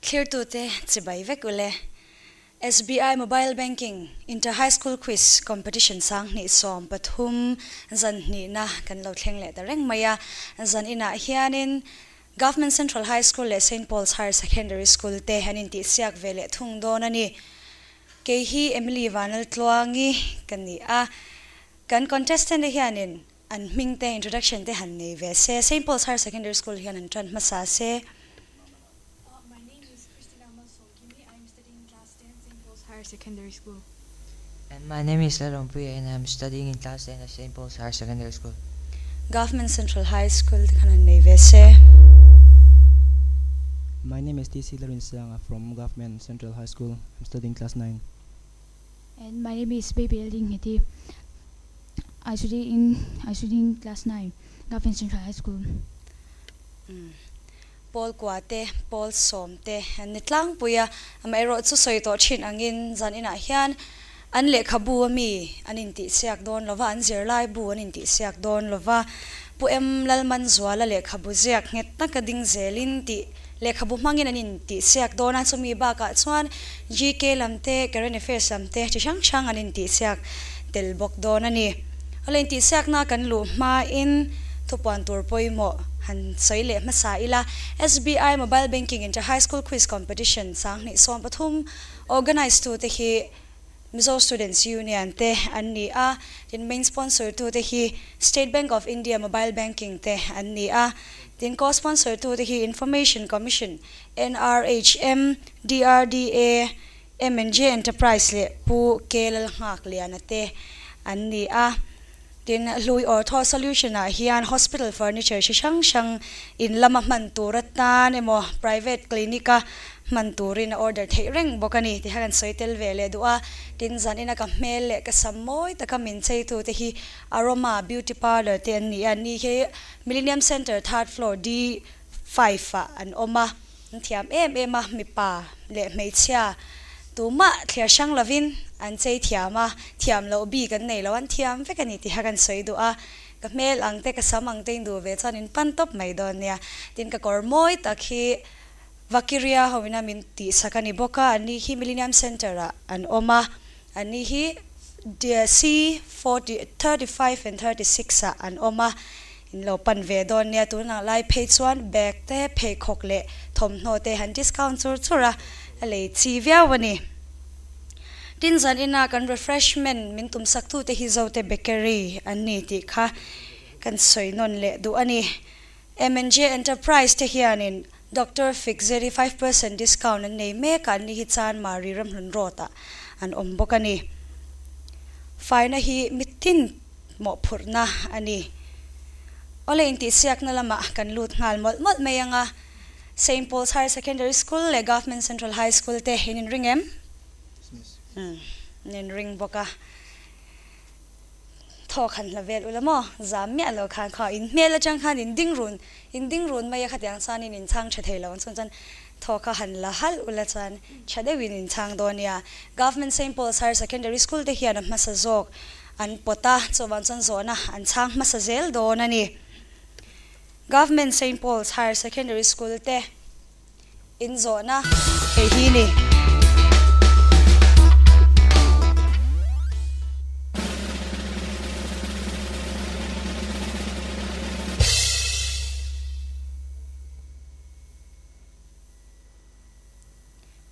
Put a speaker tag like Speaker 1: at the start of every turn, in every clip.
Speaker 1: Thlirtute chibai vek ule. SBI Mobile Banking Inter High School Quiz Competition 2013 zan hnihna kan lo thleng leh ta reng mai a. Zan inah hianin Government Central High School leh Saint Paul's Higher Secondary School te an intihsiak ve leh thung dawn a ni. Kei hi Emily Vanlaltluangi ka ni a. Kan contestant te hianin an hming te introduction te han nei ve se. Saint Paul's Higher Secondary School hian an tan hmasa se.
Speaker 2: My name is Christina Malsawmkimi. I am studying in class 10, Saint Paul's Higher Secondary School.
Speaker 3: And my name is Lalawmpuia and I am studying in class 10 at Saint Paul's Higher Secondary School.
Speaker 1: Government Central High School te khan han nei ve se.
Speaker 4: My name is TC Lalrinsanga from Government Central High School. I'm studying class 9.
Speaker 5: And my name is Baby Lalringheti. I study in I study in class 9, Government Central High School.
Speaker 1: Pawl kua te, pawl sawm te an ni tlangpui a, amaherawhchu sawi tawh thin angin zan inah hian an lehkhabu ami an intihsiak dawn lova, an zirlai bu an intihsiak dawn lova, Pu Em Lalmanzuala lehkhabu ziak nghet taka ding zelin tih lehkhabu hmangin an intihsiak dawn a, chumi bakah chuan GK lam te, Current Affairs lam te chi hrang hrang an intihsiak tel bawk dawn a ni. Awle intihsiakna kan luh hmain thupuan tur pawimawh han sawi leh hmasa ila, SBI Mobile Banking Inter High School Quiz Competition 2013 organise tute hi Mizo Students Union te an ni a, tin main sponsor tute hi State Bank of India Mobile Banking te an ni a, tin co-sponsor tute hi Information Commission, NRHM, DRDA, M&J Enterprise leh Pu K Lalnghakliana te an ni a. Tin, Hlui Ortho Solution ah hian hospital furniture chi hrang hrang in lama hman tur atan emaw private clinic a hman turin a order theih reng bawk a ni tih kha kan sawi tel ve leh duh a. Tin, zanin a ka hmel leh ka sam mawi taka min cheitu te hi Aroma Beauty Parlour te an ni a, ni hi Millennium Centre third floor D5 ah an awm a. An thiam em em a, mipa leh hmeichhia tumah thliar hrang lovin an chei thiam a, thiam loh bik an nei lo, an thiam vek a ni tih kha kan sawi duh a, ka hmel ang te ka sam ang te in duh ve chuan in pan tawp mai dawn nia, tin ka kawr mawi tak hi Vakiria ho ina min tihsak a ni bawk a, an ni hi Millennium Centre ah an awm a, an ni hi C 40, 35 and 36 ah an awm a, in lo pan ve dawn nia, tunah lai phei chuan bag te, pheikhawk leh thawmhnaw te han discount chur chur a, a lei chi viau a ni. Tin zan ina kan refreshment min tumsak tute hi Zote Bakery an ni tih kha kan sawi nawn leh duh a ni. M&J Enterprise te hianin Doctor Fix 35% discount an nei mek a, an ni hi chuan Mari Ramhlun Road ah an awm bawk a ni. Faina hi mitin mawhphurhna a ni. Awle intihsiakna lamah kan lut nghal mawlh mawlh mai ang a, Saint Paul's Higher Secondary School leh Government Central High School te in inring em? Umm, in inring bawk a. Thaw khan hla vel ula maw? Zam miah lo khan kha in hmel atang khan in ding run in ding run mai a khatiang chuan in inchhang tha thei lo ang chuan chuan thaw kha han la halh ula chuan tha deuhin in chhang dawn nia. Government Saint Paul's Higher Secondary School te hian a hmasa zawk an pawt a, chuvang chuan zawhna an chhang hmasa zel dawn a ni. Government Saint Paul's Higher Secondary School te in zawhna hei hi ni.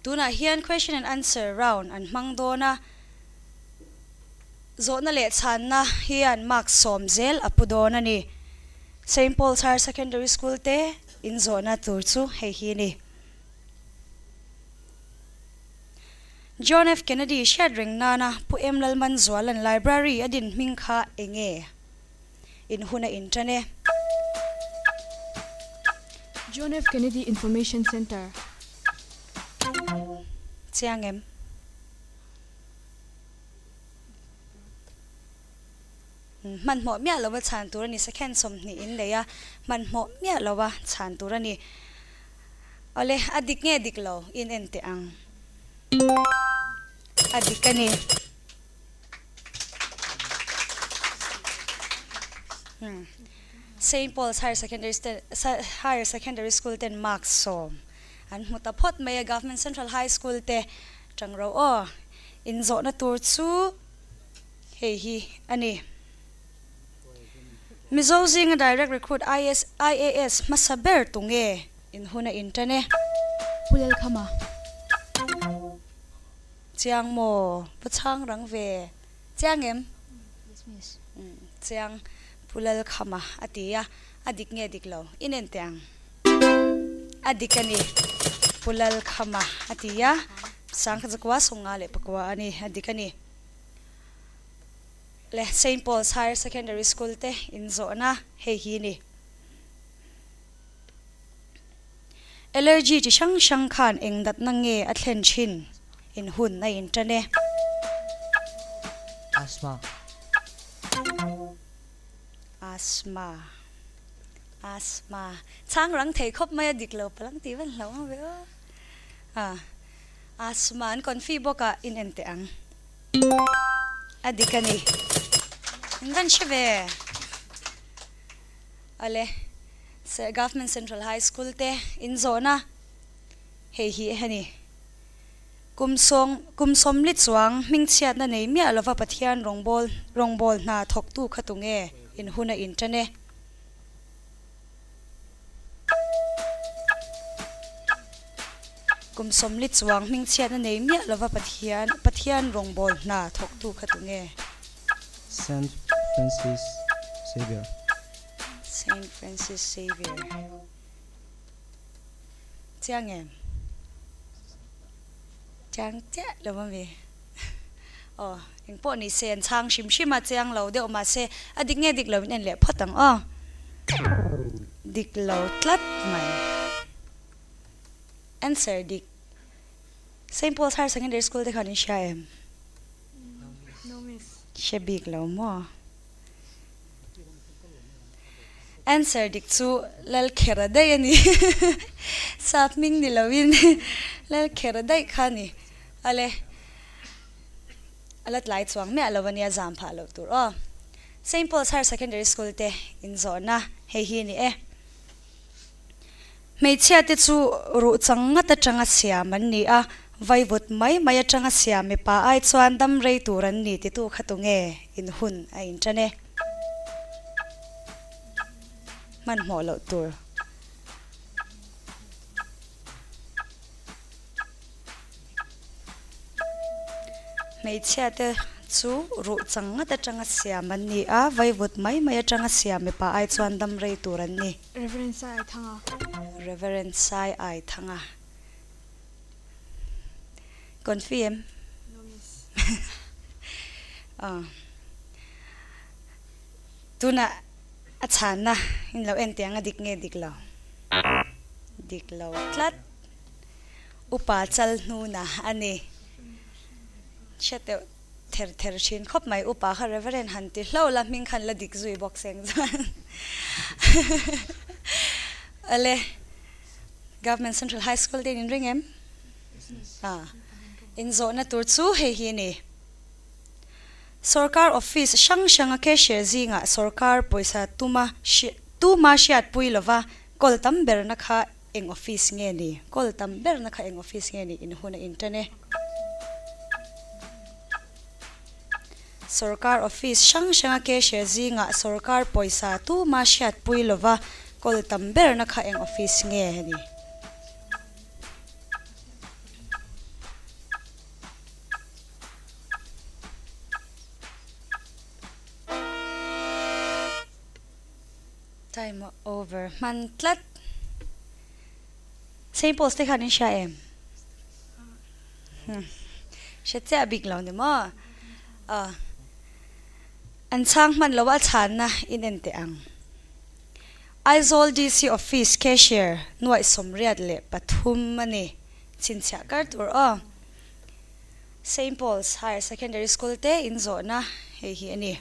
Speaker 1: Tunah hian question and answer round an hmang dawn a, zawhna leh chhanna hian mark sawm zel a pu dawn a ni. Saint Paul's Higher Secondary School te in zawhna tur chu hei hi ni. John F. Kennedy hriat reng nana Pu M. Lalmanzuala'n Library a din hming kha enge? In hun a intan e.
Speaker 2: John F. Kennedy Information Center.
Speaker 1: Chiang em? Hmanhmawh miah lova chhan tur a ni. Second 20 in lei a, hmanhmawh miah lova chhan tur a ni. Awle, a dik nge dik lo? In en teh ang. A dik a ni. Saint Paul's Higher Secondary Higher Secondary School ten mark 10 an An hmu ta phawt mai a, Government Central High School te tang ro aw. Inzawhna tur chu hei hi a ni. Mizo zinga Direct Recruit IS, IAS hmasa ber tu nge in hun a intan e?
Speaker 5: Pu Lalkhama.
Speaker 1: Chiang maw? Va chhang rang ve. Chiang em?
Speaker 5: Yes miss.
Speaker 1: Umm chiang. Pu Lalkhama a ti a, a dik nge dik lo? I nen teh ang. A dik a ni. Pu Lalkhama a ti a, Sangkhatzakua Sawnga leh Pakua a ni. A dik a ni. Le Saint Paul's Higher Secondary School te inzawhna hei hi ni. Allergy chi hrang hrang khan eng natna nge a thlen thin in hun a intan e.
Speaker 3: Asthma.
Speaker 1: Asthma. Asthma. Chhang rang thei khawp mai a dik lo palang tih van hlauh ang ve aw. Ah. Asthma an confi bawk a in en teh ang. A dik a ni. In van hre ve. Ale, Government Central High School te in zawhna hei hi a ni. Kum sawng, kum sawmli chuang hmingchhiatna nei miah lova Pathian rawngbâwl, rawngbâwl hna thawktu kha tunge in hun a inṭan e. Kum sawmli chuang hmingchhiatna nei miah lova Pathian, Pathian rawngbâwl hna thawktu kha tunge?
Speaker 4: Saint Francis Xavier.
Speaker 1: Saint Francis Xavier. Chiang em? Chiang chiah lo a mi. Aw, engpawh ni se an chhang hrim hrim a, chiang lo deuh mahse a dik nge dik lo in en leh phawt ang aw. Dik lo tlat mai. Answer dik. Saint Paul's Higher Secondary School te khan in hria em? Hre bik lo maw? Answer dik chu Lalkhera daih a ni. Sap hming ni loin Lalkhera daih kha a ni. Ale, a la tlai chuang miah lo a nia zam phah loh tur aw. Saint Paul's Higher Secondary School te inzawhna hei hi a ni e. Hmeichhia te chu ruh chang ngat atanga siam an ni a, vaivut mai mai atanga siam mipa ai chuan dam rei tur an ni titu kha tunge in hun a intan e. Hmanhmawh loh tur. Hmeichhia te chu ruh chang ngat atanga siam an ni a, vaivut mai mai atanga siam mipa ai chuan dam rei tur an ni.
Speaker 2: Reverend Sai Aithanga.
Speaker 1: Reverend Sai Aithanga. Confi em?
Speaker 2: No miss.
Speaker 1: Aw. Tunah a chhanna in lo en tiang a dik nge dik lo? Dik lo tlat. Upa chal hnuna a ni. Hre teuh ther ther thin khawp mai. Upa kha Reverend han ti hlo la, hming khan la dik zui bawk seng chuan. Awle, Government Central High School te in inring em? Ah, inzawhna tur chu hei hi a ni. Sorkar office hrang hranga cashier zingah sorkar pawisa tuma tuma hriatpui lova kawl tam berna kha Eng office nge ni? Call tam berna kha eng office nge ni? In hun a intan e. Sorkar office hrang hranga cashier zingah sorkar pawisa tuma hriatpui lova call tam berna kha eng office nge ni? Time over hman tlat. Saint Paul's te khan in hria em? Hre chiah bik lo ni maw? Aw. An chhang hman lo a chhanna in en teh ang. Aizawl DC Office Cashier nuaih 83 a ni. Chhinchhiah kar tur aw. Saint Paul's Higher Secondary School te in zawhna hei hi a ni.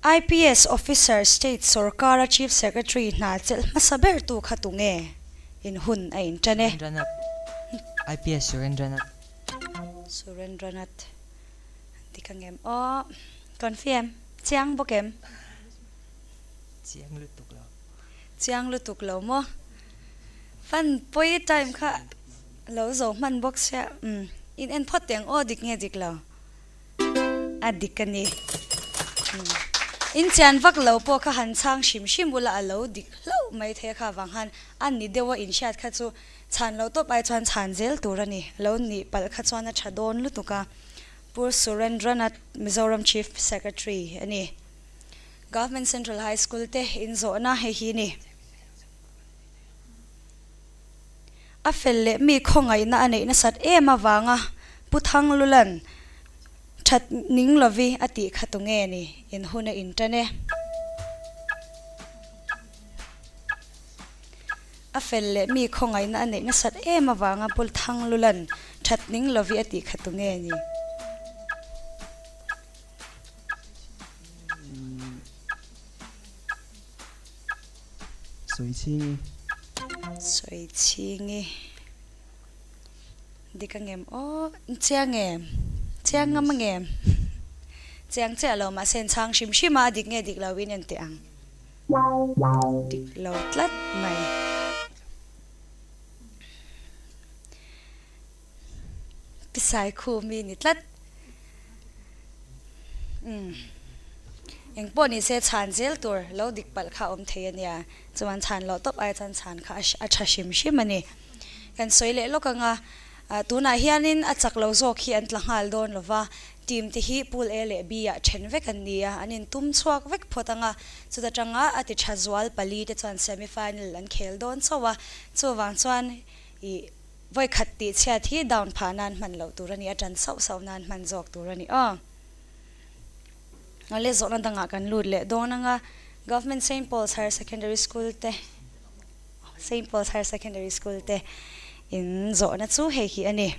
Speaker 1: IPS Officer State Sorkara Chief Secretary hna chelh hmasa ber tu kha tunge in hun a intan e?
Speaker 3: Surendranath IPS Surendranath.
Speaker 1: Surendranath Dik angem aw Confi em? Chiang bawk em?
Speaker 3: Chiang lutuk lo.
Speaker 1: Chiang lutuk lo maw? Pan pawi time kha lo zo hman bawk sia umm in en phawt teh ang aw dik nge dik lo a dik a ni umm in chian vak lo pawh kha han chhang hrim hrim ula a lo dik hlauh mai thei a kha vang khan a ni deuh a inhriat kha chu chhan loh tawp ai chuan chhan zel tur a ni lo nih palh kha chuan a tha dawn lutuk a Pu Surendranath Mizoram Chief Secretary a ni Government Central High School te inzawhna hei hi ni. A fel leh mi khawngaihna a neih nasat em avanga Pu Thanglulan that ning lovi a tih kha tu nge ni in hun a intan e. A fel leh mi khawngaihna a neih nasat em avanga Pu Thanglulan that ning lovi a tih kha tu nge ni.
Speaker 4: Sawichhingi.
Speaker 1: Sawichhingi. Dik angem aw. Chiang em? Chiang ngam angem? Chiang chiah lo mahse an chhang hrim hrim a, a dik nge dik lo in en teh ang. Dik lo tlat mai. Pisai khu mi ni tlat. Umm. Eng pawh ni se chhan zel tur lo dik palh kha awm thei a nia. Chuan chhan loh tawp ai chuan chhan kha a tha hrim hrim a ni. Kan sawi leh lawk anga tunah hianin a chak lo zawk hi an tla nghal dawn lo va, team te hi pool A leh B ah then vek an ni a, an intum chhuak vek phawt anga chuta tanga a ti tha zual pali te chuan semi final an khel dawn chauh a, chuvang chuan ih Vawi khat tih chhiat hi down phah nan hman loh tur a ni, a tan sauh sauh nan hman zawk tur a ni aw. Awle zawhna dangah kan lut leh dawn ang a, Government Saint Paul's Higher Secondary School te Saint Paul's Higher Secondary School te in zawhna chu hei hi a ni.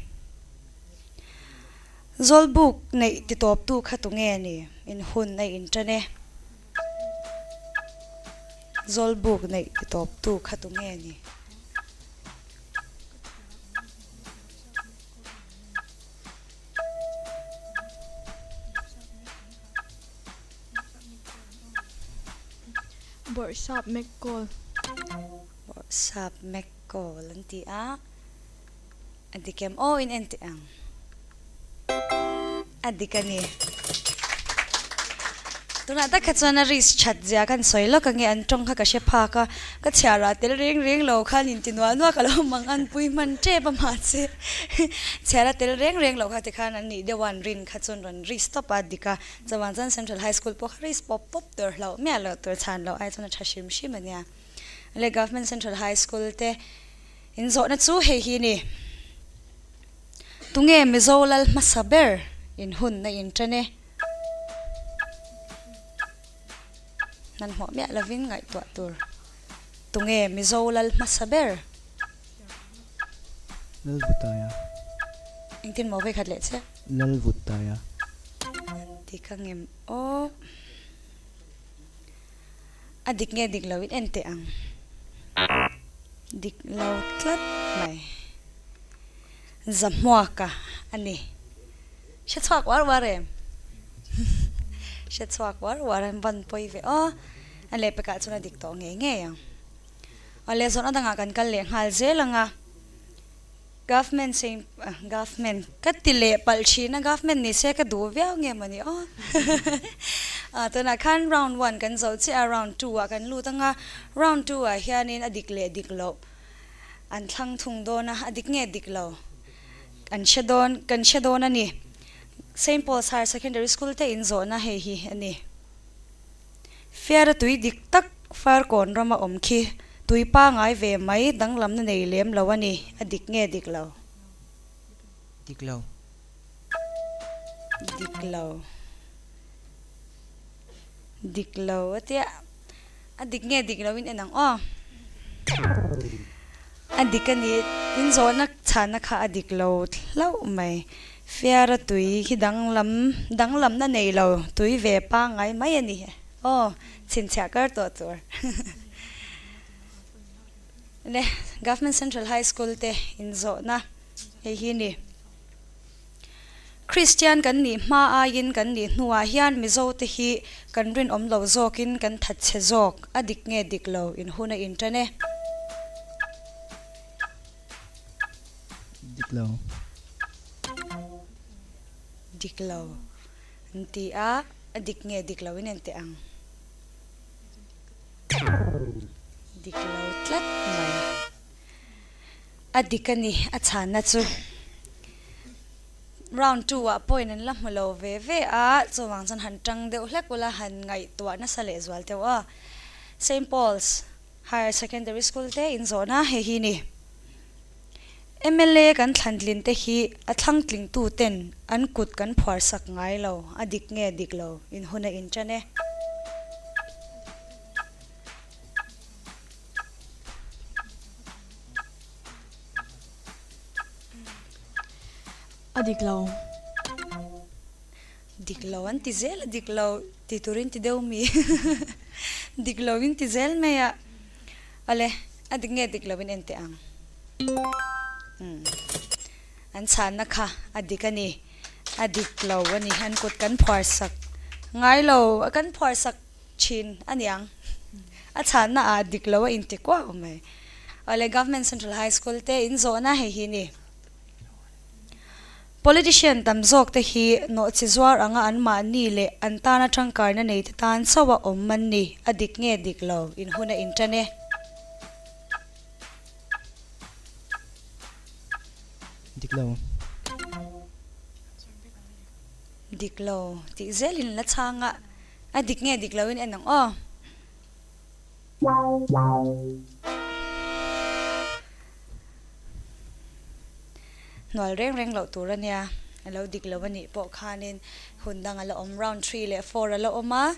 Speaker 1: Zawlbuk neih titawptu kha tunge a ni? In hun a intan e. Zawlbuk neih titawptu kha tunge a ni?
Speaker 2: Bawrhsap Mekkawl.
Speaker 1: Bawrhsap Mekkawl an ti a, a dik em aw in en teh ang. A dik a ni. Tunah tak kha chuan a risk that zia khan sawi lawk ange an tawng kha ka hre phak a, ka chhiar ah tel reng reng lo khan inti nuah nuah ka lo mang an pui hman tep a mahse chhiar a tel reng reng loh kha tikhan an nih deuh a an rin kha chuan rawn risk tawp a dik a, chuvang chuan Central High School pawh kha risk pawp pawp tur hlauh miah loh tur chhan loh ai chuan a tha hrim hrim a nia. Le Government Central High School te inzawhna chu hei hi a ni. Tunge Mizo lal hmasa ber in hun a intan e? Nan hmuah miah lovin ngaihtuah tur. Tunge Mizo lal hmasa ber?
Speaker 4: Lalvutaia.
Speaker 1: Engtin maw vei khat leh che?
Speaker 4: Lalvutaia.
Speaker 1: Dik a ngem aw. A dik nge dik lo in en teh ang. Dik lo tlat mai. Zahmuaka a ni. Hre chhuak uar uar em? Hre chhuak uar uar em? Van pawi ve aw. A lehpekah chuan a dik tawh ngei ngei ang. Awle zawhna dangah kan kal leh nghal zel ang a. Government Saint Government ka ti leh palh thin a, Government ni se ka duh viau nge mawni aw. Tunah khan round one kan zo chiah a, round two ah kan lut ang a, round two ah hianin a dik leh dik loh an thlang thung dawn a, a dik nge dik lo an hre dawn kan hre dawn a ni. Saint Paul's Higher Secondary School te inzawhna hei hi a ni. Fiara tui dik tak Farkawn rama awm khi tui pangai ve mai danglamna nei lem lo a ni, a dik nge dik lo?
Speaker 3: Dik lo.
Speaker 1: Dik lo. Dik lo a tia. A dik nge dik lo in en ang aw. A dik a ni, in zawhna chhanna kha a dik lo hlauh mai. Fiara tui hi danglam, danglamna nei lo, tui ve pangngai mai a ni. Aw, chhinchhiah kar tawh tur. Le, Government Central High School te inzawhna hei hi ni. Kristian kan nih hma aiin kan nih hnuah hian Mizo te hi kan rinawm lo zawkin kan thatchhe zawk, a dik nge dik lo, in hun a intan e.
Speaker 4: Dik lo.
Speaker 1: Dik lo an ti a, a dik nge dik lo in en teh ang. Dik lo tlat mai. A dik a ni, a chhanna chu. Round 2 ah point an la hmu lo ve ve a, chuvang chuan han tang deuh hlek ula han ngaihtuah nasa leh zual deuh a. Saint Paul's Higher Secondary School te inzawhna hei hi ni. Mla kan thlantlin te hi a thlangtlingtu ten an kut kan phuar sak ngai lo, a dik nge dik lo in hun a intan e.
Speaker 2: A dik lo.
Speaker 1: Dik lo an ti zel a dik lo ti turin ti deuh mi. Dik lo in ti zel mai a. Awle, a dik nge dik lo in en teh ang. Umm. An chhanna kha a dik a ni. A dik lo a ni. An kut kan phuar sak ngai lo. Kan phuar sak thin a niang. A chhanna ah dik lo a inti kuau mai. Awle, Government Central High School te in zawhna hei hi ni. Politician tam zawk te hi nawhchi zuar anga an mahni leh an tana tangkaina nei te tan chauh a awm an ni, a dik nge dik lo in hun a intan e.
Speaker 4: Dik lo.
Speaker 1: Dik lo tih zelin la chhang a, a dik nge dik lo in en ang aw. Hnual reng reng loh tur a nia, a lo dik lo a nih pawh khanin hun dang a la awm, round 3 leh 4 a la awm a,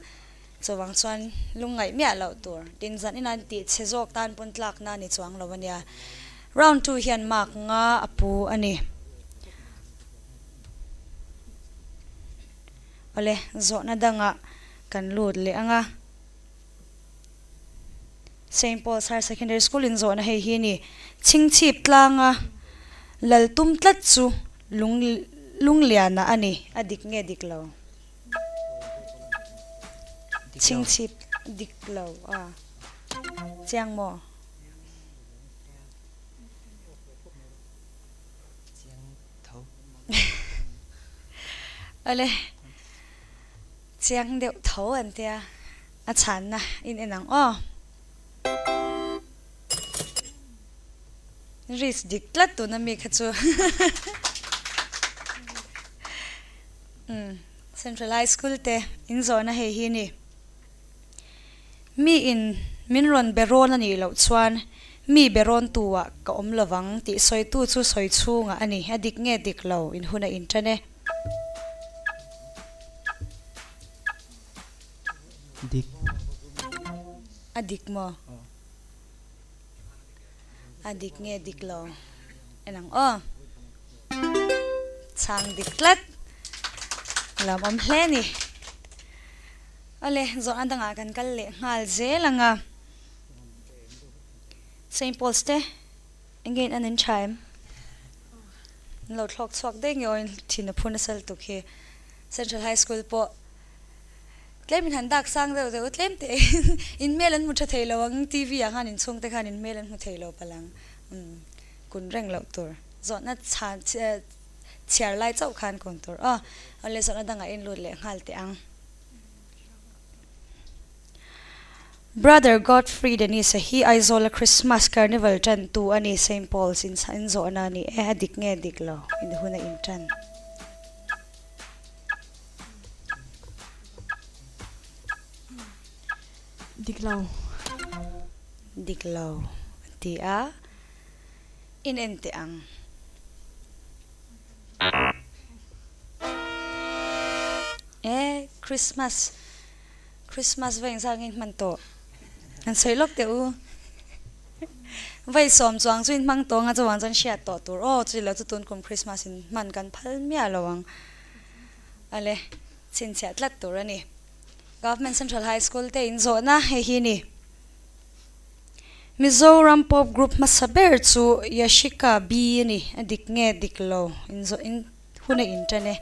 Speaker 1: chuvang chuan lungngaih miah loh tur. Tin, zan ina an tih chhe zawk tan pawn tlakna a ni chuang lo a nia. Round 2 hian mark nga a pu a ni. Awle, zawhna dangah kan lut leh ang a. Saint Paul's Higher Secondary School in zawhna hei hi a ni. Chhingchhip tlanga lal tum tlat chu lung lungliana a ni. A dik nge dik lo? Chhingchhip dik lo a chiang maw? Awle. Chiang deuh tho an tia a chhanna in en ang aw. Risk dik tlat tuna mi kha chu umm Central High School te in zawhna hei hi ni. Mi in min rawn be rawn a nih loh chuan mi be rawn tu ah ka awm lovang tih sawitu chu sawi chhungah a ni. A dik nge dik lo in hun a intan e.
Speaker 4: Dik.
Speaker 1: A dik maw? A dik nge dik lo? En ang aw. Chhang dik tlat. Lam awm hle ni. Awle, zawhna dangah kan kal leh nghal zel ang a. Saint Paul's te. Enge in an in tha em? An lo thlawk chhuak daih nge aw in thin a phu nasa lutuk hi. Central High School pawh tlem in han dak sang deuh deuh tlem teh in hmel an hmu tha thei lo ang TV ah khan in chhungte khan in hmel an hmu thei lo palh ang umm kun reng loh tur zawhna chhan chhiar lai chauh khan kun tur aw awle zawhna dangah in lut leh nghal teh ang. Brother Godfrey Dennis-a hi Aizawl-a Christmas Carnival ṭantu a ni, Saint Paul's in zawhna a ni e, a dik nge dik lo in hun a inṭan.
Speaker 2: Dik lo.
Speaker 1: Dik lo a ti a, in en teh ang. E Christmas Christmas va engzah nge in hman tawh? An sawi lawk teh u. Vai sawm chuang chu in hmang tawh anga chuvang chuan hriat tawh tur aw chu lo chu tun kum Christmas in hman kan phal miah lo ang. Ale chhinchhiah tlat tur a ni. Government Central High School te in zawhna hei hi ni. Mizoram Pop Group hmasa ber chu Yashika B a ni. A dik nge dik lo in zawh in hun a intan e.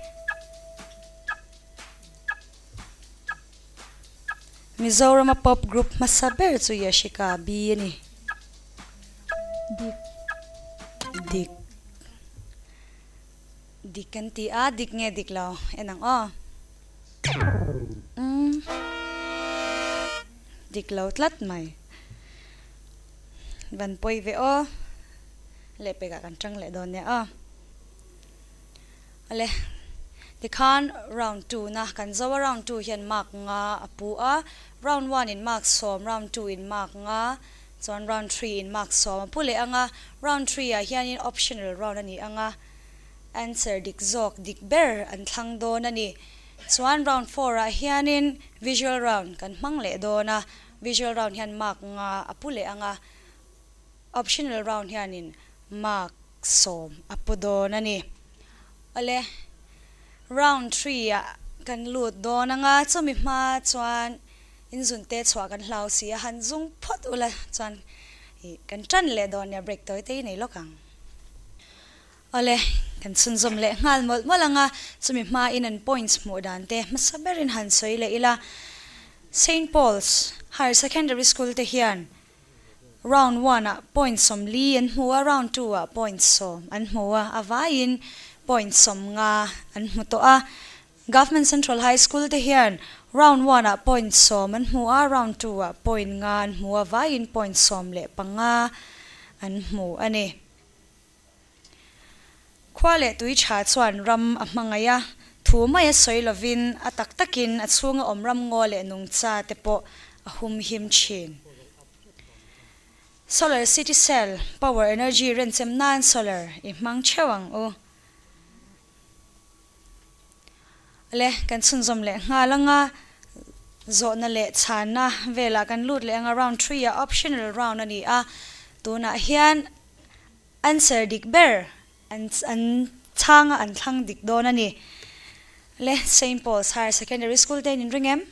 Speaker 1: Mizorama pop group hmasa ber chu Yashika B a ni.
Speaker 2: Dik.
Speaker 1: Dik. Dik kan ti a, dik nge dik lo en ang aw. Umm dik lo tlat mai. Van pawi ve aw. Lehpekah kan tang leh dawn nia aw. Ale tikhan round 2 na kan zo a, round 2 hian mark nga a pu a, round 1 in mark 10, round 2 in mark nga, chuan round 3 in mark 10 a pu leh ang a. Round 3 ah hianin optional round a ni ang a, answer dik zawk dik ber an thlang dawn a ni. Chuan round 4 ah hianin visual round kan hmang leh dawn a, visual round hian mark nga a pu leh ang a, optional round hianin mark 10 a pu dawn a ni. Awle, round 3 ah kan lut dawn anga, chumi hma chuan inzun te chhuah kan hlau si a, han zung phawt ula chuan kan tan leh dawn nia, break tawi te hi nei lawk ang. Awle, kan chhunzawm leh nghal mawlh mawlh anga, chumi hma in an points hmuh dan te hmasa berin han sawi leh ila. Saint Paul's Higher Secondary School te hian round 1 ah point 40 an hmu a, round 2 ah point 10 an hmu a, a vaiin point 50 an hmu tawh a. Government Central High School te hian round 1 ah point 10 an hmu a, round 2 ah point nga an hmu a, vaiin point 15 an hmu a ni. Khua leh tui tha chuan ram a hmangaih a, thu mai a sawi lovin a tak takin a chhunga awm ram ngaw leh nungcha te pawh a hum him thin. Solar City Cell Power Energy renchem nan solar i hmang theuh ang u. Le kan chhunzawm leh nghal anga, zawhna leh chhanna velah kan lut leh anga, round 3 ah optional round a ni a, tunah hian answer dik ber an an chhanga an thlang dik dawn a ni. Le Saint Paul's Higher Secondary School te in inring em?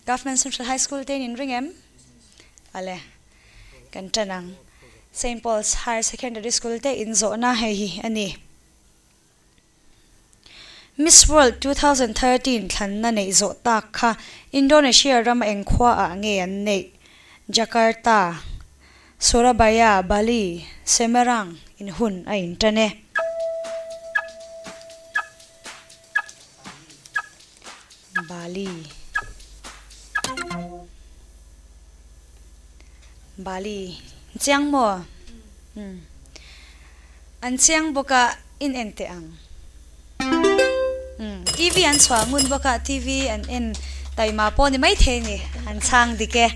Speaker 1: Government Central High School te in inring em? Ale kan tan ang. Saint Paul's Higher Secondary School te in zawhna hei hi a ni. Miss World 2013 thlanna neih zawh tak kha Indonesia ram eng khua ah nge an neih? Jakarta, Surabaya, Bali, Semarang in hun a intan e. Bali. Bali. Chiang maw? An chiang bawk a, in en teh ang. TV an chhuah ngun bawk a, TV an en taima pawh ni maithei ni, an chhang dik e.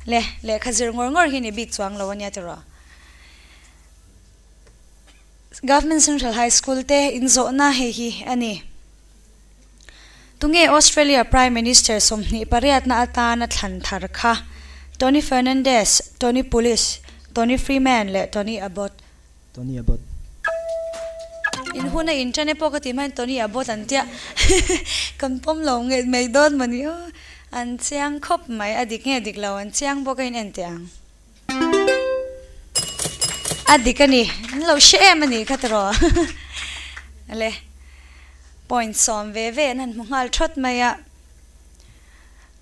Speaker 1: Le, lehkha zir ngawr ngawr hi ni bik chuang lo ania tiraw. Government Central High School te inzawhna hei hi a ni. Tunge Australia Prime Minister 28na atana thlan thar kha? Tony Fernandes, Tony Pulis, Tony Freeman leh Tony Abbott.
Speaker 4: Tony Abbott.
Speaker 1: In huna internet pawh ka tih hmain Tony Abbott an tia kan pawm lo ngei mai dawn maw ni aw. An chiang khawp mai, a dik nge dik lo an chiang bawk a in en teh ang. A dik a ni, an lo hre em a nih kha tiraw. Le point 10 ve ve an han hmu nghal thawt mai a.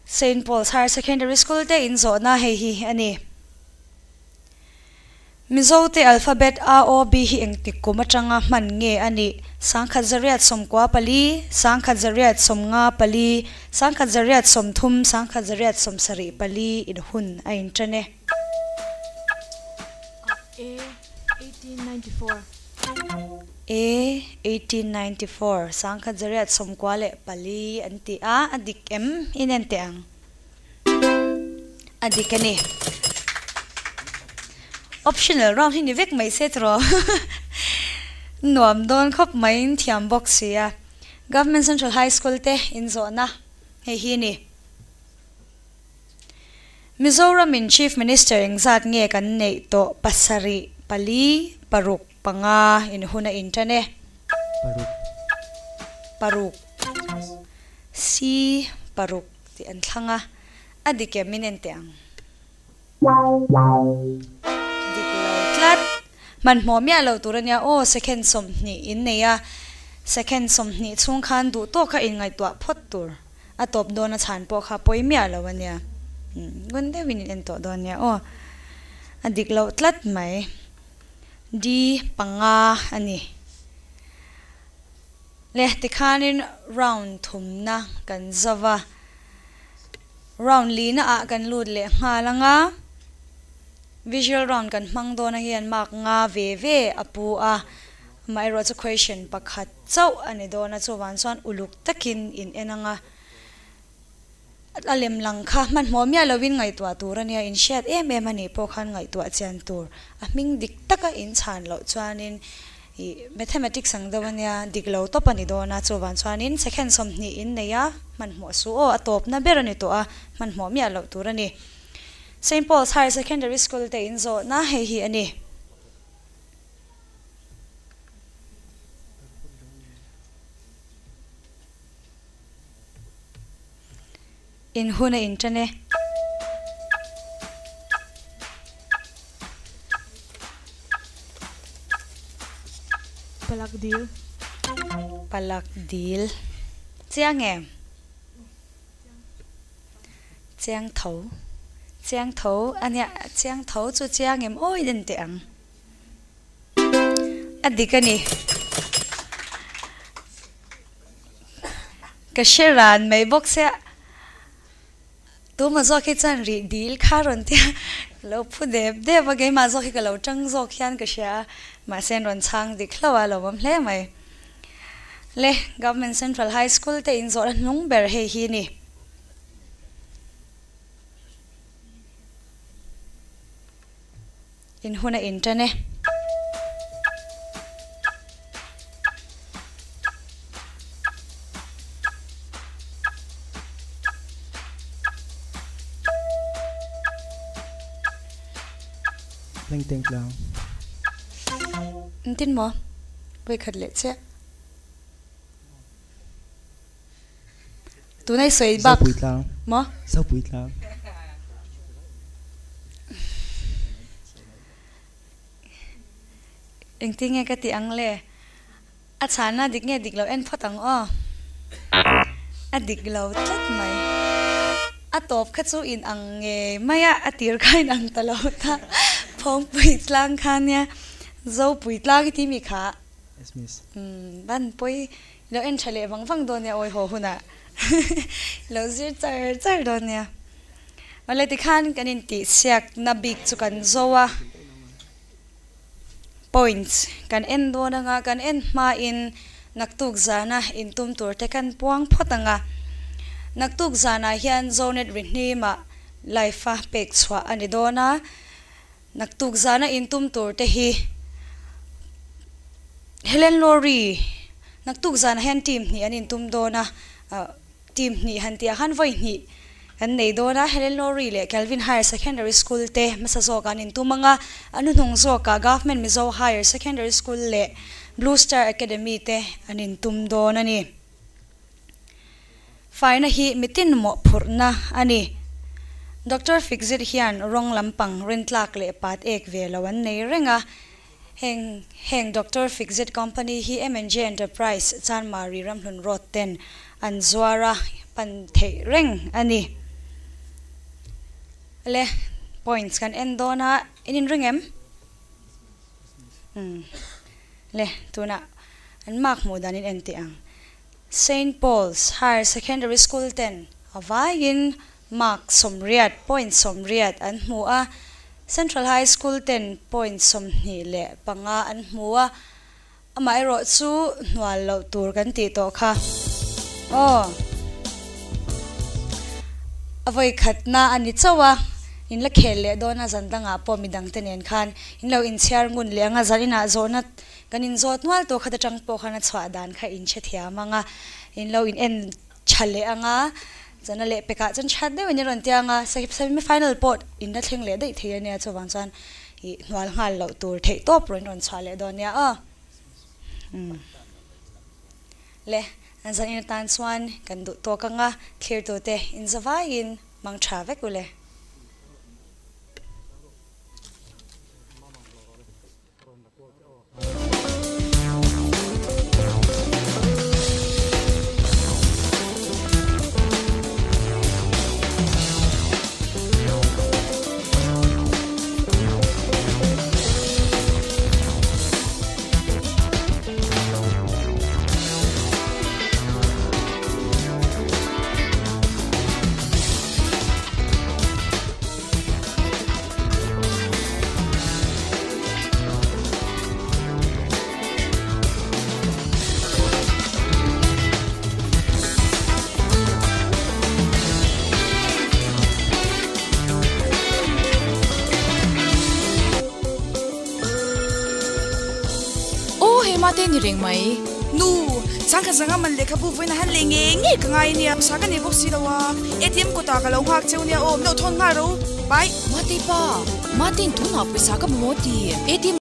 Speaker 1: Saint Paul's Higher Secondary School te inzawhna hei hi a ni. Mizo te alphabet A O B hi engtik kum atanga hman nge a nih? 1994, 1954, 1930, 1974 in hun a intan e.
Speaker 2: A 1894.
Speaker 1: A 1894, 1994 an ti a, a dik em in en teh ang. A dik a ni. Optional round hi ni vek mai se tiraw. Nuam dawn khawp mai in thiam bawk si a. Government Central High School te inzawhna hei hi ni. Mizoram in Chief Minister engzat nge kan neih tawh? 7, 4, 6, 5 in hun a intan e.
Speaker 4: 6.
Speaker 1: 6. C 6 tih an thlang a, a dik em in en teh ang. Dik lo tlat. Hmanhmawh miah lo tur a nia aw, second 20 in nei a, second 20 chhung khan duh tawk kha inngaihtuah phawt tur. A tawp dawn a chhan pawh kha pawi miah lo a nia. Ngun deuhin in en tawh dawn nia aw. A dik lo tlat mai. D 5 a ni. Le tikhanin round thumna kan zova round lina a kan lut le nghalanga visual round kan hmang dawna hian mark nga ve ve apu a mai ro chu question pakhat chau ani dawna chuwan chuan uluk takin in enanga alem lang kha man hmuh miah lovin ngaihtuah tur ania in hriat em em ani pawh khan ngaihtuah chian tur a hming dik taka in chhan loh chuanin ih mathematics ang deuh ania dik lo tawp ani dawn a chuvan chuanin second sawmhnih in nei a hmanhmawh suh aw a tawpna ber ani tawh a hmanhmawh miah loh tur ani Saint Paul's Higher Secondary School te in zawhna hei hi ani. In hun a inṭan e.
Speaker 2: Palak dil.
Speaker 1: Palak dil. Chiang em? Chiang tho. Chiang tho a nia. Chiang tho chu chiang em awi den teh ang. A dik a ni. Ka hre ran mai bawk sia tuma zawk hi chuan rih dil kha rawn tia ka lo phu dep dep a keimah zawk hi ka lo tang zawk hian ka hria a mahse an rawn chhang dik hlauh a lo awm hle mai le Government Central High School te inzawh a hnung ber hei hi ni. In hun a inṭan e.
Speaker 4: Leng teng tlang.
Speaker 1: Engtin maw? Vawikhat leh chiah. Tunai sawi bak
Speaker 4: Zopui tlang.
Speaker 1: Maw?
Speaker 4: Zopui tlang.
Speaker 1: Engtin nge ka tih ang le? A chhana dik nge dik lo en phawt ang aw. A dik lo tlat mai. A tawp kha chu in ang nge mai a, a tir kha in ang ta lo ta. Phawngpui tlang kha nia Zopui tlang i ti mi kha.
Speaker 4: Yes miss.
Speaker 1: Umm ban pawi i lo en tha leh vang vang dawn nia awi haw hunah i lo zir char char dawn nia. Awle tikhan kan intihsiakna bik chu kan zo a, points kan en dawn anga kan en hmain naktuk zana intum tur te kan puang phawt anga. Naktuk zanah hian Zonet Rihnimah live a pek chhuah a ni dawn a. Naktuk zana intum tur te hi Helen Lowry naktuk zana hian team hnih an intum dawn a, team hnih han tih ah khan vawi hnih kan nei dawn a, Helen Lowry leh Calvin Higher Secondary School te hmasa zawkah an intum ang a, a hnuhnung zawkah Government Mizo Higher Secondary School leh Blue Star Academy te an intum dawn a ni. Faina hi mitin mawhphurhna a ni. Doctor Fixit hian rawng lampang rintlak leh pat ek ve lo an nei reng a. Heng heng Doctor Fixit company hi M&J Enterprise, Chanmari Ramhlun Road ten an zuar a pan theih reng a ni. Le points kan en dawn a, in inring em? Umm. Le tunah an mark hmuh dan in en teh ang. Saint Paul's Higher Secondary School ten a vaiin mark sawmriat, point sawmriat, an hmu a, Central High School ten point 25 an hmu a, amaherawh chu hnual loh tur kan tih tawh kha. Aw. A vawikhatna a ni chauh a, in la khel leh dawn a zan dangah pawh midang te nen khan in lo inchhiar ngun leh ang a, zan inah zawhna Kan inzawt nual tawh khat atang pawh khan a chhuah dan kha in hrethiam ang a, in lo in en tha leh ang a, chuan a lehpekah chuan that deuhin i rawn ti ang a, semi final pawh in la thleng leh daih thei a nia, chuvang chuan ih hnual nghal loh tur theih tawp rawn rawn chhuah leh dawn nia aw. Umm le, zan in atan chuan kan duh tawk ang a, thlirtute inzavaiin mang tha vek u le.
Speaker 2: Mate ni reng mai.
Speaker 6: Nu, changkhat zanga man lehkhabu vawiin a han lei ngei ngei ka ngai ania, pawisa ka nei bawk si lo a, ATM kawtah ka lo nghak cheu nia aw, min lo thawn nghal ro, bye.
Speaker 2: Mate pa, Mate'n tunah pawisa ka mamawh ti, ATM.